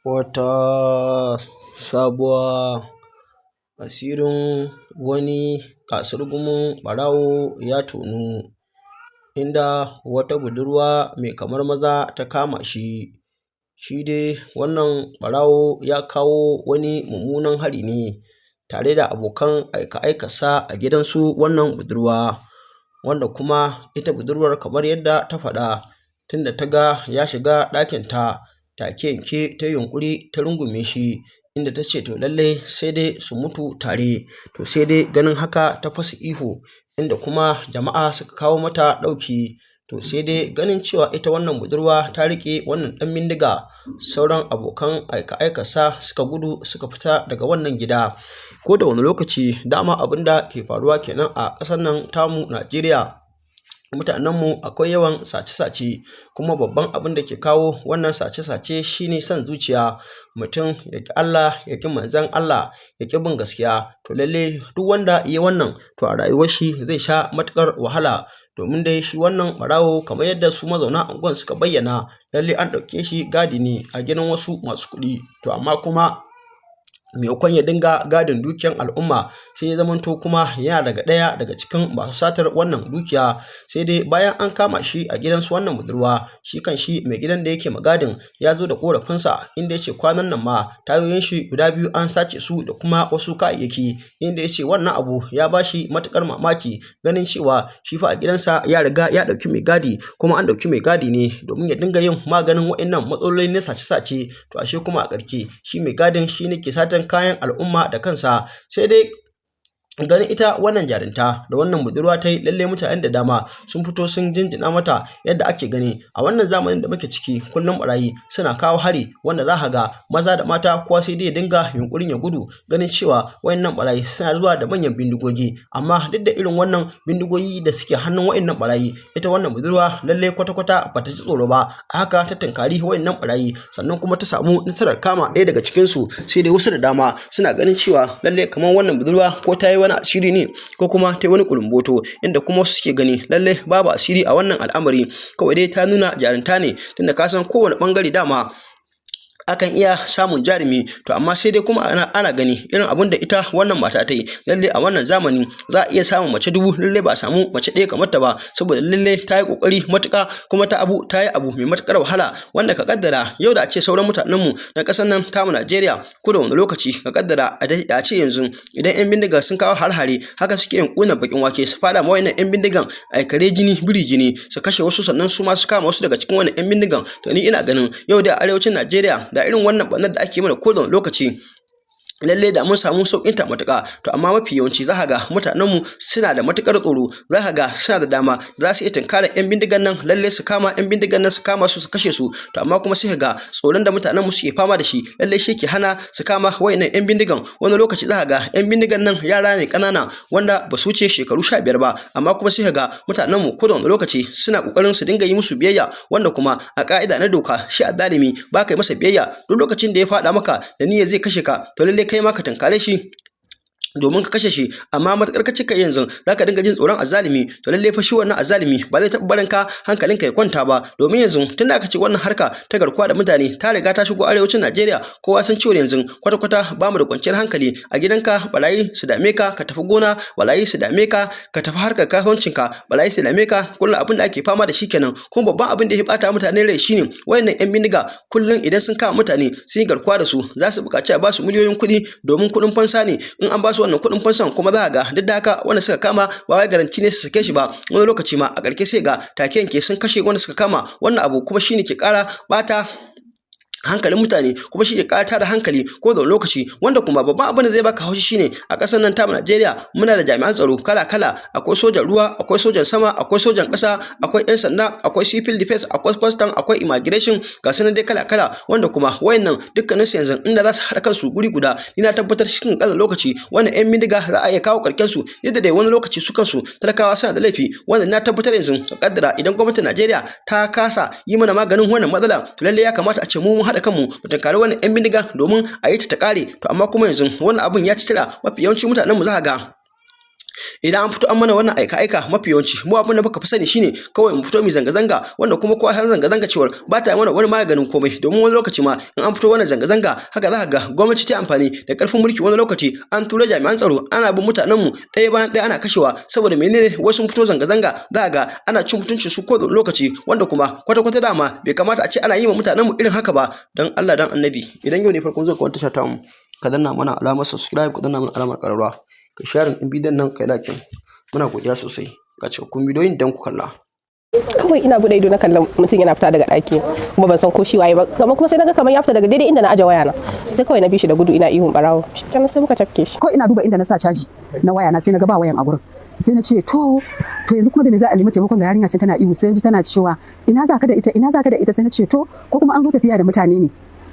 Wata sabuwa. Asirin wani ƙasurgumin ɓarawo ya tonu, inda wata budurwa mai kamar maza ta kama shi. Shi dai wannan ɓarawo ya kawo wani mummunan hari ne tare da abokan aika-aikarsa a gidan su wannan budurwa, wanda kuma ita budurwar, kamar yadda ta faɗa, tunda ta ga ya shiga ɗakinta, take yanke ta yi yunƙuri ta rungume shi, inda ta ce to lallai sai dai su mutu tare. To sai dai ganin haka ta fasa ihu, inda kuma jama'a suka kawo mata ɗauki. To sai dai ganin cewa ita wannan budurwa ta riƙe wannan ɗan bindiga, sauran abokan aika-aikarsa suka gudu suka fita daga wannan gida. Ko da wani lokaci dama abin da ke faruwa kenan a ƙasar nan tamu Najeriya. Mutanenmu akwai yawan sace-sace, kuma babban abin da ke kawo wannan sace-sace shine son zuciya. Mutum ya ƙi Allah, ya ƙi manzon Allah, ya ƙi bin gaskiya. To lallai duk wanda ya yi wannan, to a rayuwar shi zai sha matuƙar wahala. Domin dai shi wannan ɓarawo, kamar yadda su mazauna unguwar suka bayyana, lallai an ɗauke shi gadi ne a gidan wasu masu kuɗi. To amma kuma maimakon ya dinga gadin dukiyar al'umma, sai ya zamanto kuma yana daga ɗaya daga cikin masu satar wannan dukiya. Sai dai bayan an kama shi a gidan su wannan budurwa, shi kan shi mai gidan da yake magadin ya zo da ƙorafinsa, inda ya ce kwanan nan ma tayoyin shi guda biyu an sace su da kuma wasu kayayyaki, inda ya ce wannan abu ya ba shi matuƙar mamaki, ganin cewa shi fa a gidansa ya riga ya ɗauki mai gadi, kuma an ɗauki mai gadi ne domin ya dinga yin maganin waɗannan matsaloli na sace-sace. To ashe kuma a ƙarshe shi mai gadin shi ne ke satan kayan al'umma da kansa. Sai dai ganin ita wannan jarinta da wannan budurwa ta yi, lallai mutanen da dama sun fito sun jinjina mata. Yadda ake gani a wannan zamanin da muke ciki, kullum barayi suna kawo hari, wanda za ka ga maza da mata kowa sai dai ya dinga yunkurin ya gudu, ganin cewa wayannan barayi suna zuwa da manyan bindigogi. Amma duk da irin wannan bindigogi da suke hannun wayannan barayi, ita wannan budurwa lallai kwata-kwata bata ji tsoro ba. Haka ta tunkari wayannan barayi, sannan kuma ta samu nasarar kama ɗaya daga cikinsu. Sai dai wasu da dama suna ganin cewa lallai kamar wannan budurwa ko ta yi wani asiri ne, ko kuma ta yi wani kulumboto, inda kuma wasu suke gani lallai babu asiri a wannan al'amari, kawai dai ta nuna jarinta ne, tunda ka san kowane ɓangare dama akan iya samun jarumi. To amma sai dai kuma ana gani irin abin da ita wannan mata ta yi, lallai a wannan zamani za a iya samun mace 1000, lallai ba a samu mace ɗaya kamar ta ba, saboda lallai ta yi ƙoƙari matuƙa, kuma ta yi abu mai matuƙar wahala, wanda ka kaddara yau da a ce sauran mutanenmu na ƙasar nan tamu Najeriya, ko da wani lokaci ka kaddara a ce yanzu idan 'yan bindiga sun kawo har-hare, haka suke yin ƙunar baƙin wake su faɗa ma wayannan 'yan bindigan, ai kare jini biri jini, su kashe wasu, sannan su ma su kama wasu daga cikin wannan 'yan bindigan. To ni ina ganin yau da arewacin Najeriya da irin wannan ɓarnar da ake mana ko da wani lokaci, lalle da mun samu sauƙin ta matuƙa. To amma mafi yawanci za ka ga mutanenmu suna da matuƙar tsoro. Za ka ga suna da dama za su iya tunkarar 'yan bindigan nan, lalle su kama 'yan bindigan nan, su kama su, su kashe su. To amma kuma sai ka ga tsoron da mutanenmu suke fama da shi lalle shi ke hana su kama wayannan 'yan bindigan. Wani lokaci za ka ga 'yan bindigan nan yara ne ƙanana wanda ba su wuce shekaru 15 ba, amma kuma sai ka ga mutanenmu ko da wani lokaci suna ƙoƙarin su dinga yi musu biyayya, wanda kuma a ƙa'ida na doka shi azzalumi ba ka yi masa biyayya. Duk lokacin da ya faɗa maka da niyyar zai kashe ka, to lallai kai ma ka tunkare shi domin ka kashe shi. Amma matuƙar ka cika yanzu zaka dinga jin tsoron azzalumi, to lallai fa shi wannan azzalumi ba zai taɓa barin ka hankalinka ya kwanta ba. Domin yanzu tunda aka ce wannan harka ta garkuwa da mutane ta riga ta shigo arewacin Najeriya, kowa san cewa yanzu kwata-kwata bamu da kwanciyar hankali. A gidanka barayi su dame ka, ka tafi gona barayi su dame ka, ka tafi harkar kasuwancinka barayi su dame ka. Kullum abin da ake fama da shi kenan. Kuma babban abin da ya ɓata mutane rai shine wayannan 'yan bindiga, kullum idan sun kama mutane sun yi garkuwa da su, za su buƙaci a ba su miliyoyin kuɗi domin kuɗin fansa ne. In an ba su wannan kuɗin fansan kuma, za ga duk da haka wanda suka kama ba wai garanti ne su sake shi ba. Wani lokaci ma a ƙarshe sai ga take yanke sun kashe wanda suka kama. Wannan abu kuma shine ke ƙara ɓata hankalin mutane, kuma shi ke ƙara da hankali ko da lokaci. Wanda kuma babban abin da zai baka haushi shine a ƙasar nan tamu Najeriya muna da jami'an tsaro kala-kala. Akwai sojan ruwa, akwai sojan sama, akwai sojan ƙasa, akwai 'yan sanda, akwai civil defense, akwai custom, akwai immigration, ga su nan dai kala-kala. Wanda kuma wayannan dukkanin su yanzu inda za su haɗa kansu guri guda, ni na tabbatar cikin ƙanƙanin lokaci wannan 'yan bindiga za a iya kawo ƙarshen su. Yadda dai wani lokaci su kansu talakawa suna da laifi, wanda na tabbatar yanzu ka kaddara idan gwamnatin Najeriya ta kasa yi mana maganin wannan matsala, to lallai ya kamata a ce mu mun haɗa kanmu mu tunkari wannan 'yan bindiga domin a yi ta ta ƙare. To amma kuma yanzu wannan abun ya ci tira. Mafi yawancin mutanen mu za ka ga Idan an fito an mana wannan aika-aika, mafi yawanci mu abin da muka fi sani shine kawai mu fito mu zanga-zanga, wanda kuma kowa san zanga-zanga cewar ba ta mana wani maganin komai, domin wani lokaci ma in an fito wannan zanga-zanga haka za ka ga gwamnati ta amfani da karfin mulki. Wani lokaci an tura jami'an tsaro, ana bin mutanenmu ɗaya bayan ɗaya ana kashewa. Saboda menene? Wasu sun fito zanga-zanga, za ga ana cin mutuncin su ko lokaci, wanda kuma kwata-kwata dama bai kamata a ce ana yi wa mutanenmu irin haka ba. Dan Allah dan Annabi, idan yau ne farkon zuwa ka wani tasha tamu, ka danna mana alamar subscribe, ka danna mana alamar ƙararrawa, ka share ɗin bidiyon nan, kai like. Muna godiya sosai. Ga cikakkun bidiyoyin dan ku kalla. Kawai ina bude ido na kallon mutum yana fita daga ɗaki, kuma ban san ko shi waye ba. Kamar kuma sai naga kamar ya fita daga daidai inda na aje waya na, sai kawai na bi shi da gudu ina ihun barawo. Shikenan, sai muka tafke shi. Ko ina duba inda na sa caji na waya na, sai na ga ba wayan a gurin. Sai na ce, To yanzu kuma da me za a nemi taimakon? Ga yarinya can tana ihu." Sai ji tana cewa, "Ina za ka da ita? Ina za ka da ita?" Sai na ce, "To, ko kuma an zo tafiya da mutane ne."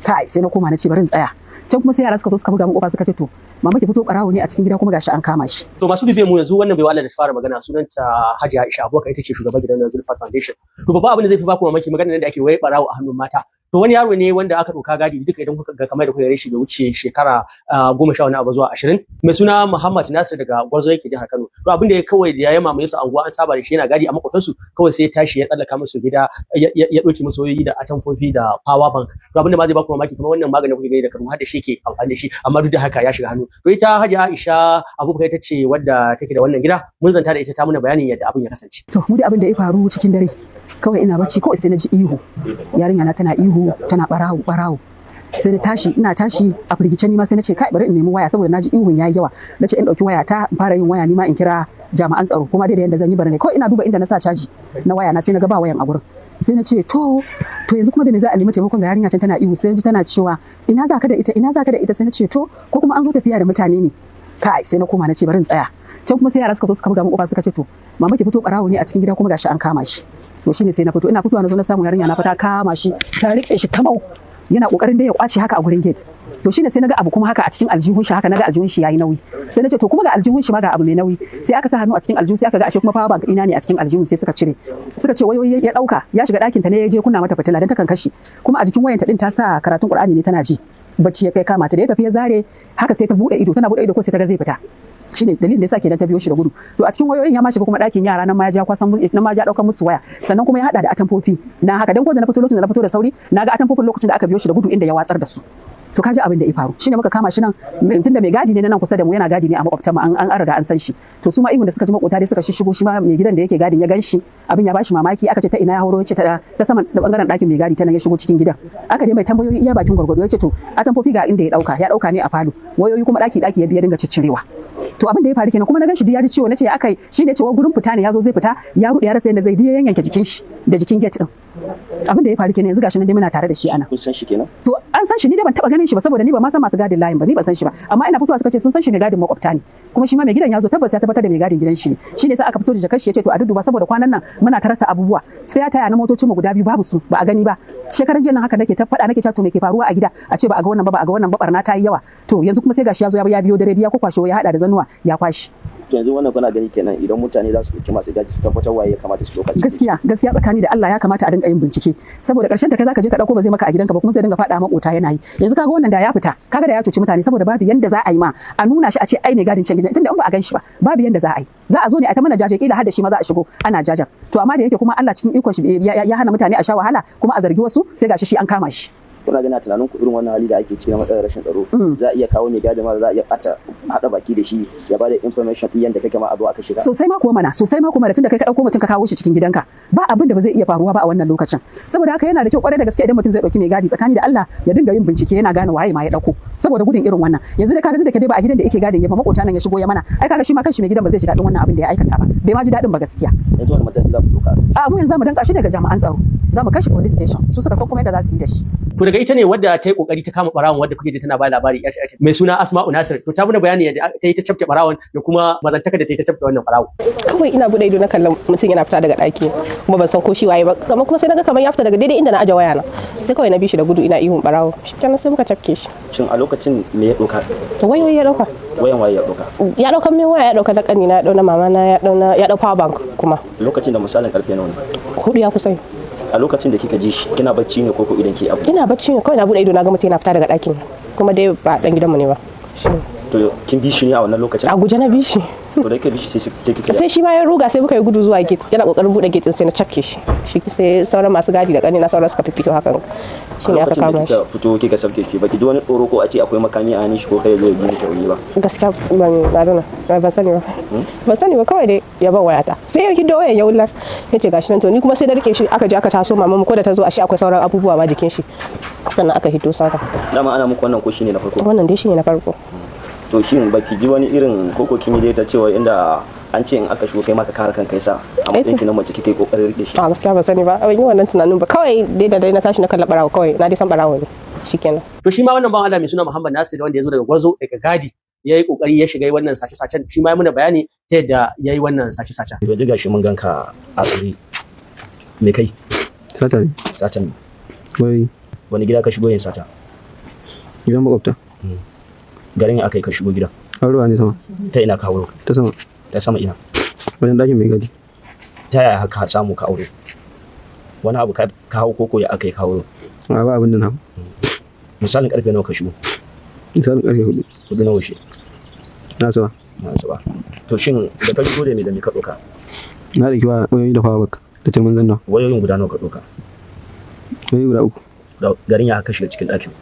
Kai, sai na koma na ce bari in tsaya can. Kuma sai yara suka zo suka buga min kofa, suka ce, "To, mama, ki fito, barawo ne a cikin gida, kuma gashi an kama shi." To, masu bibiyan mu, yanzu wannan baiwa Allah da ta fara magana sunanta Hajiya Aisha Abubakar, ita ce shugaban gidan Zulfat Foundation. To, babban abin da zai fi baku mamaki, magana da ake wai barawo a hannun mata. To, wani yaro ne wanda aka ɗauka gadi duka. Idan kuka ga kamar da kuka shi, bai wuce shekara 10 wani abu zuwa 20, mai suna Muhammad Nasir, daga Gwarzo yake, jihar Kano. To, abin da ya kawai da ya mamaye su anguwa, an saba da shi yana gadi a makwabtansu, kawai sai ya tashi ya tsallaka musu gida, ya ɗauki musu wayoyi da atamfofi da power bank. To, abin da ma zai baku mamaki, kamar wannan maganin kuke gani da karu har da shi ke amfani da shi, amma duk da haka ya shiga hannu. To, ita Hajiya Aisha Abubakar ita ce wadda take da wannan gida. Mun zanta da ita, ta muna bayanin yadda abin ya kasance. To, mu da abin da ya faru cikin dare, kawai ina bacci, kawai sai na ji ihu, yarinya na tana ihu, tana "Barawo, barawo." Sai na tashi, ina tashi a firgice ni ma, sai na ce, "Kai, bari in nemi waya," saboda na ji ihun yayi yawa. Na ce in dauki waya ta in fara yin waya, ni ma in kira jami'an tsaro, kuma dai da yanda zan yi bari ne. Kawai ina duba inda na sa caji na waya na, sai na ga ba wayan a gurin. Sai na ce, To yanzu kuma da me za a nemi taimakon? Ga yarinya can tana ihu." Sai na ji tana cewa, "Ina za ka da ita? Ina za ka da ita?" Sai na ce, "To, ko kuma an zo tafiya da mutane ne." Kai, sai na koma na ce bari in tsaya can. Kuma sai yara suka zo suka buga min kofa, suka ce, "To, mama, ki fito, barawo ne a cikin gida, kuma gashi an kama shi." To, shine sai na fito. Ina fitowa na zo na samu yarinya na fata kama shi, ta rike shi tamau, yana kokarin da ya kwace haka a gurin gate. To, shine sai naga abu kuma haka a cikin aljihun shi haka, naga aljihun shi yayi nauyi. Sai nace, "To, kuma ga aljihun shi ma ga abu mai nauyi." Sai aka sa hannu a cikin aljihu, sai aka ga ashe kuma power bank ina ne a cikin aljihun. Sai suka cire, suka ce wayoyi ya dauka, ya shiga ɗakin ta ne, ya je kunna mata fitila dan takan kashi, kuma a jikin wayanta din ta sa karatun Qur'ani ne, tana ji, bacci ya kai kama ta. Da ya tafi ya zare haka, sai ta bude ido, tana bude ido ko sai ta ga zai fita. Shine dalilin da yasa kenan ta biyo shi da gudu. To, a cikin wayoyin ya ma shiga kuma ɗakin yara, nan ma ya ja kwasan, nan ma ya daukan musu waya, sannan kuma ya hada da atamfofi na haka, dan ko da na fito, lokacin da na fito da sauri, na ga atamfofin lokacin da aka biyo shi da gudu inda ya watsar da su. To, kaji abin da ya faru. Shine muka kama shi nan, tunda mai gadi ne na nan kusa da mu, yana gadi ne a makwabtan mu, an riga an san shi. To, su ma ihun da suka ji, makota dai suka shishigo. Shi ma mai gidan da yake gadin ya gan shi, abin ya bashi mamaki. Aka ce ta ina ya hauro? Ya ce ta saman da bangaren ɗakin mai gadi, ta nan ya shigo cikin gidan. Aka dai mai tambayoyi iya bakin gwargwado, ya ce to, atamfofi ga inda ya dauka, ya dauka ne a falo, wayoyi kuma daki daki ya biya dinga ciccirewa. To, abin da ya faru kenan. Kuma na gan shi ya ji ciwo. Nace akai shine cewa gurin fita ne, ya zo zai fita, ya rude, ya rasa yadda zai, ya yanke jikin shi da jikin gate din. Abin da ya faru kenan. Yanzu gashi nan dai muna tare da shi ana. Kun san shi kenan? To, an san shi. Ni da ban taba ganin shi ba, saboda ni ba ma san masu gadin layin ba, ni ba san shi ba. Amma ina fitowa suka ce sun san shi, mai gadin makwabta ne. Kuma shi ma mai gidan ya zo, tabbas ya tabbatar da mai gadin gidan shi ne. Shi ne sai aka fito da jakar shi, ya ce to, a duduba, saboda kwanan nan muna ta rasa abubuwa. Spare tire na motocin mu guda biyu babu su, ba a gani ba. Shekaran jiya nan haka nake ta faɗa, nake cewa, "To, me ke faruwa a gida? A ce ba a ga wannan ba, ba a ga wannan ba, barna ta yi yawa." To, yanzu kuma sai gashi ya zo ya biyo dare, ya kwakwashe, ya hada da zanuwa ya kwashi. To, yanzu wannan kuna gani kenan, idan mutane za su ɗauki masu gadi, su tabbatar waye ya kamata su ɗauka. Gaskiya, gaskiya, tsakani da Allah, ya kamata a dinga yin bincike, saboda ƙarshen ta kai zaka je ka dauko, ba zai maka a gidanka ba, kuma zai dinga faɗa makota yana yi. Yanzu kaga wannan da ya fita, kaga da ya cuci mutane, saboda babu yanda za a yi ma a nuna shi a ce ai mai gadin can gidan, tunda in ba a gan shi ba, babu yanda za a yi. Za a zo ne a ta mana jaje, kila har da shi ma za a shigo ana jajan. To, amma da yake kuma Allah cikin ikon shi ya hana mutane a sha wahala kuma a zargi wasu, sai gashi shi an kama shi. Kuna gana tunanin ku irin wannan hali da ake ciki na matsalar rashin tsaro, za a iya kawo mai gadi ma, za a iya bata hada baki da shi ya bada information din yanda kake ma a zo aka shiga? Sosai ma kuwa mana, sosai ma kuma, da tunda kai ka dauko mutum ka kawo shi cikin gidanka, ba abin da ba zai iya faruwa ba a wannan lokacin. Saboda haka yana da kyau kwarai da gaske, idan mutum zai dauki mai gadi, tsakani da Allah ya dinga yin bincike, yana gane waye ma ya dauko, saboda gudun irin wannan. Yanzu dai kaga da ke dai ba a gidan da yake gadin ya fa, makota nan ya shigo ya mana ai. Kaga shi ma kanshi mai gidan ba zai ji dadin wannan abin da ya aikata ba, bai ma ji dadin ba gaskiya. Yanzu wani mataki za ku dauka? A mu yanzu za mu danka shi daga jami'an tsaro, za mu kai shi police station, su suka san kuma yadda za su yi da shi. To, daga ita ne wadda ta yi kokari ta kama barawon, wadda kuke ji tana ba labari, yar mai suna Asma'u Nasir. To, ta muna bayani yadda ta yi ta cafke barawon da kuma mazantaka da ta yi ta cafke wannan barawo. Kawai ina bude ido na kallon mutum yana fita daga ɗaki, kuma ban san ko shi waye ba. Kamar kuma sai naga kamar ya fita daga daidai inda na aje waya na, sai kawai na bi shi da gudu ina ihun barawo. Shikenan, sai muka cafke shi. Shin a lokacin me ya ɗauka? Wayoyi ya dauka. Wayan waye ya ɗauka? Ya dauka min waya, ya dauka na kanina, ya dau na mama na, ya dau na, ya dau power bank kuma. Lokacin da misalin karfe nawa ne? 4 ya kusa yi. A lokacin da kika ji shi, kina bacci ne ko ko idan ke abu? Ina bacci ne. Kawai na bude ido na ga mutum yana fita daga ɗakin, kuma dai ba dan gidanmu ne ba. Shi To, kin bi shi ne a wannan lokacin? A guje na bi shi. To da kika bi shi sai kika Sai shi ma ya ruga, sai muka yi gudu zuwa gate. Yana kokarin bude gate din, sai na cafke shi. Shi sai sauran masu gadi da kanina sauran suka fito, hakan shine aka lokacin da kama shi. kika fito kika sabke ki, baki ji wani tsoro ko a ce akwai makami a hannun shi ko kai zai yi miki rauni ba? Gaskiya ban, I don't know, ban sani ba, ban sani ba. Kawai dai ya ban wayata, sai ya hiddo wayan ya wullar, ya ce gashi nan. To ni kuma sai na rike shi, aka je aka taso mama mu. Ko da ta zo, ashe akwai sauran abubuwa ma jikin shi, sannan aka hiddo sauran. Dama ana muku wannan ko shine na farko? Wannan dai shine na farko. To shin baki ji wani irin koko kin yi dai ta cewa inda an ce in aka shigo kai ma ka kare kanka, yasa a matsayin ki na mace kike kokarin rike shi? A gaskiya ban sani ba, ban yi wannan tunanin ba. Kawai dai da dai na tashi na kalla barawo, kawai na dai san barawo ne, shikenan. To shi ma wannan bawan Allah mai suna Muhammad Nasir, wanda ya zo daga Gwarzo daga gadi, ya yi kokari ya shiga wannan sace-sacen, shi ma ya muna bayani ta yadda ya yi wannan sace-sacen. Yanzu gashi mun ganka a tsare, me kai? Sata ne. Satan? Wai. Wani gida ka shigo yin sata? Gidan makwabta. Garin ya aka yi ka shigo gidan? Ruwa ne sama. Ta ina ka hauro? Ta sama. Ta sama ina? Wajen ɗakin mai gadi. Ta yaya ka samu ka aure wani abu ka hau koko ya aka yi ka hauro? A, ba abin da na hau. Misalin karfe nawa ka shigo? Misalin karfe 4. 4 nawa shi? Na asuba. Na asuba. To shin da ka shigo, da me ka ɗauka? Na ɗauki wayoyi da power bank da turmin zanna. Wayoyin guda nawa ka ɗauka? Wayoyi guda 3. Garin ya ka shiga cikin ɗakin?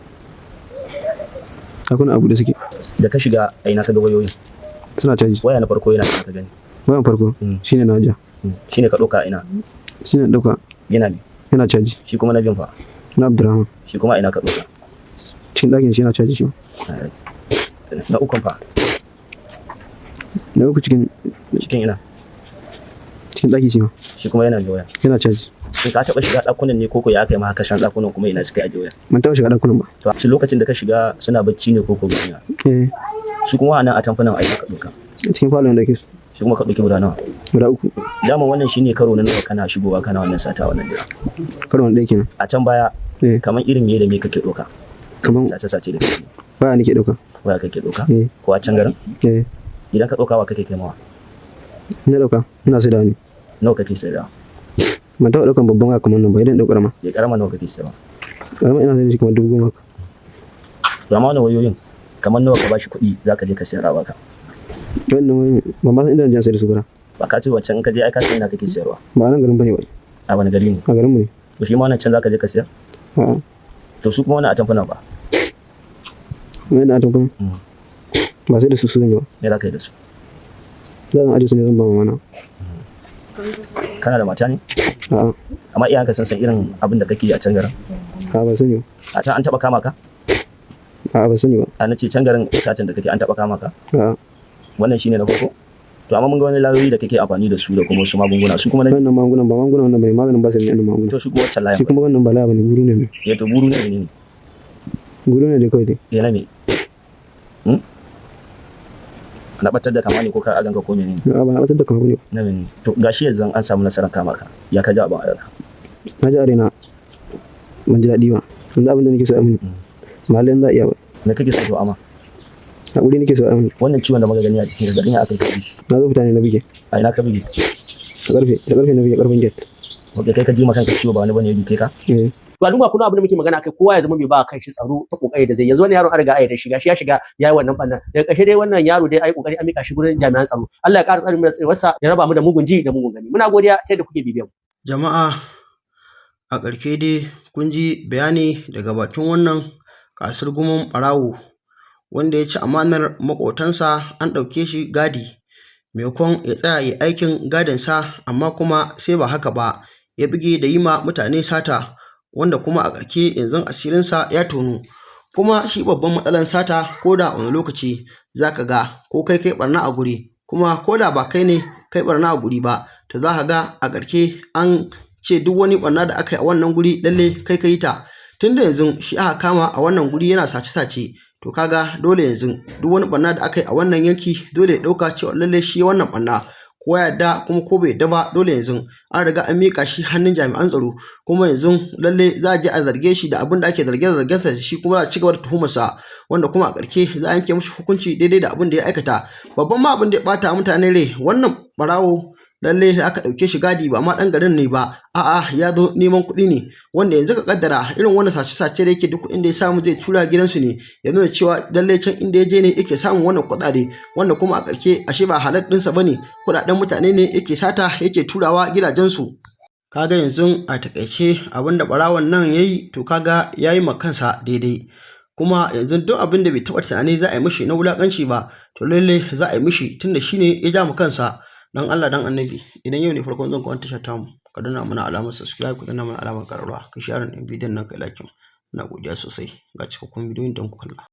Ɗakuna abu da suke. Da ka shiga, a ina ka ga wayoyin? Suna caji. Waya na farko yana ina ka gani? Wayan farko shine na hajiya. Shine ka ɗauka a ina? Shine ɗauka. Yana ne? Yana caji. Shi kuma na biyun fa? Na Abdurrahman. Shi kuma a ina ka ɗauka? Cikin ɗakin shi, yana caji shi ma. Na ukun fa? Na uku cikin Cikin ina? Cikin ɗaki shi ma. Shi kuma yana mai waya? Yana caji. Shin ka taɓa shiga ɗakunan ne koko ya aka yi ma ka shan ɗakunan, kuma ina suka yi ajiye waya? Ban taɓa shiga ɗakunan ba. To shi lokacin da ka shiga suna bacci ne koko ba ina? Eh. Shi kuma wannan a tamfunan a ina ka ɗauka? Cikin falon da ke su. Shi kuma ka ɗauki guda nawa? Guda 3. Dama wannan shine karo na nawa kana shigowa kana wannan sata wannan dare? Karo na ɗaya kenan. A can baya? Eh. Kamar irin me da me kake ɗauka? Kaman sace sace da kake? Waya nake ɗauka. Waya kake ɗauka? Eh. Ko a can garin? Eh. Idan ka ɗauka, wa kake kaimawa? Na ɗauka ina sai da wani. Nawa kake sayarwa? Ban taɓa ɗaukan babban waya kamar nan ba, idan ɗauka ƙarama. Ya karama nawa kake sayarwa? Ƙarama ina sai da shi kamar 10,000 haka. To amma wannan wayoyin kamar nawa ka bashi kuɗi zaka je ka sayar a baka? Wannan wayoyin ban ma san inda na je sai da su ba. Ba ka ce wancan in ka je ai ka san ina kake sayarwa? Ba a nan garin bane ba. A wani gari ne? A garin mu ne. To shi ma wannan can zaka je ka sayar? A'a. To su kuma wannan a tamfuna ba? Wannan a tamfuna ba sai da su zan yi ba. Me za ka yi da su? Zan aje su ne, zan ba mama na. Kana da mata ne? A'a. Amma iyayenka sun san irin abin da kake yi a can garin? A'a, ban sani ba. A can an taba kama ka? A'a, ban sani ba. A na ce can garin satin da kake an taba kama ka? A'a. Wannan shine na farko. To amma mun ga wani layoyi da kake amfani da su da kuma wasu magunguna, su kuma na Wannan magungunan ba magungunan wannan bane, maganin basir ne wannan magungunan. To shi kuma wancan layan? Shi kuma wannan ba laya bane, guru ne. Ya to buru ne ne? Guru ne dai kawai dai. Ya na me? Na batar da kama ne ko ka a ganka ko menene? A'a, ba na batar da kama bane. Na menene? To gashi yanzu an samu nasarar kama ka, ya ka ji abin a ranka? Na ji a raina ban ji daɗi ba. Yanzu abin da nake so a mini, ba lallai za a iya ba. Me kake so to amma? Haƙuri nake so a mini. Wannan ciwon da muka gani a jikin ka, garin ya aka yi? Na zo fita ne na buge. A ina ka buge? Da ƙarfe na buge, ƙarfen gate. Ok, kai ka ji ma kanka ciwo, ba wani bane ya duke ka? Eh. To al'umma, kuna abin da muke magana akai, kowa ya zama mai ba kan shi tsaro ta kokari da zai. Yanzu wannan yaron an riga ai da shiga shi ya shiga yayi wannan bannan. Daga ƙarshe dai wannan yaro dai ai kokari an mika shi gurin jami'an tsaro. Allah ya ƙara tsare mu da tsarewarsa, ya raba mu da mugun ji da mugun gani. Muna godiya ta yadda kuke bibiyan mu. Jama'a, a ƙarshe dai kun ji bayani daga bakin wannan kasurgumin ɓarawo wanda ya ci amanar maƙotansa. An ɗauke shi gadi, maimakon ya tsaya ya yi aikin gadinsa, amma kuma sai ba haka ba, ya buge da yi ma mutane sata, wanda kuma a ƙarshe yanzu asirinsa ya tonu. Kuma shi babban matsalar sata, ko da wani lokaci za ka ga ko kai kai ɓarna a guri, kuma ko da ba kai ne kai ɓarna a guri ba, to za ka ga a ƙarshe an ce duk wani ɓarna da aka yi a wannan guri lalle kai ka yi ta. Tunda yanzu shi aka kama a wannan guri yana sace-sace, to kaga dole yanzu duk wani ɓarna da aka yi a wannan yanki dole ya ɗauka cewa lalle shi wannan ɓarna, ko ya yarda kuma ko bai yarda ba. Dole yanzu an riga an miƙa shi hannun jami'an tsaro, kuma yanzu lalle za a je a zarge shi da abin da ake zarge zargensa da shi, kuma za a ci gaba da tuhumarsa, wanda kuma a ƙarshe za a yanke mishi hukunci daidai da abin da ya aikata. Babban ma abin da ya ɓata mutane rai, wannan ɓarawo Lalle da aka ɗauke shi gadi ba ma ɗan garin ne ba, a'a, ya zo neman kuɗi ne. Wanda yanzu ka kaddara irin wannan sace-sace da yake, duk kuɗin da ya samu zai tura gidansu ne, ya nuna cewa lalle can inda ya je ne yake samun wannan kuɗaɗe, wanda kuma a ƙarshe ashe ba halal ɗinsa ba ne, kuɗaɗen mutane ne yake sata yake turawa gidajensu. Kaga yanzu a taƙaice abin da ɓarawon nan ya yi, to kaga ya yi ma kansa daidai. Kuma yanzu duk abin da bai taɓa tunani za a yi mishi na wulaƙanci ba, to lallai za a yi mishi, tunda shi ne ya ja ma kansa. Dan Allah dan Annabi, idan yau ne farkon zuwan ka wannan tashar tamu, ka danna mana alamar subscribe, ka danna mana alamar ƙararrawa, ka share ɗin bidiyon nan, ka like. Ina godiya sosai. Ga cikakkun bidiyon don ku kalla.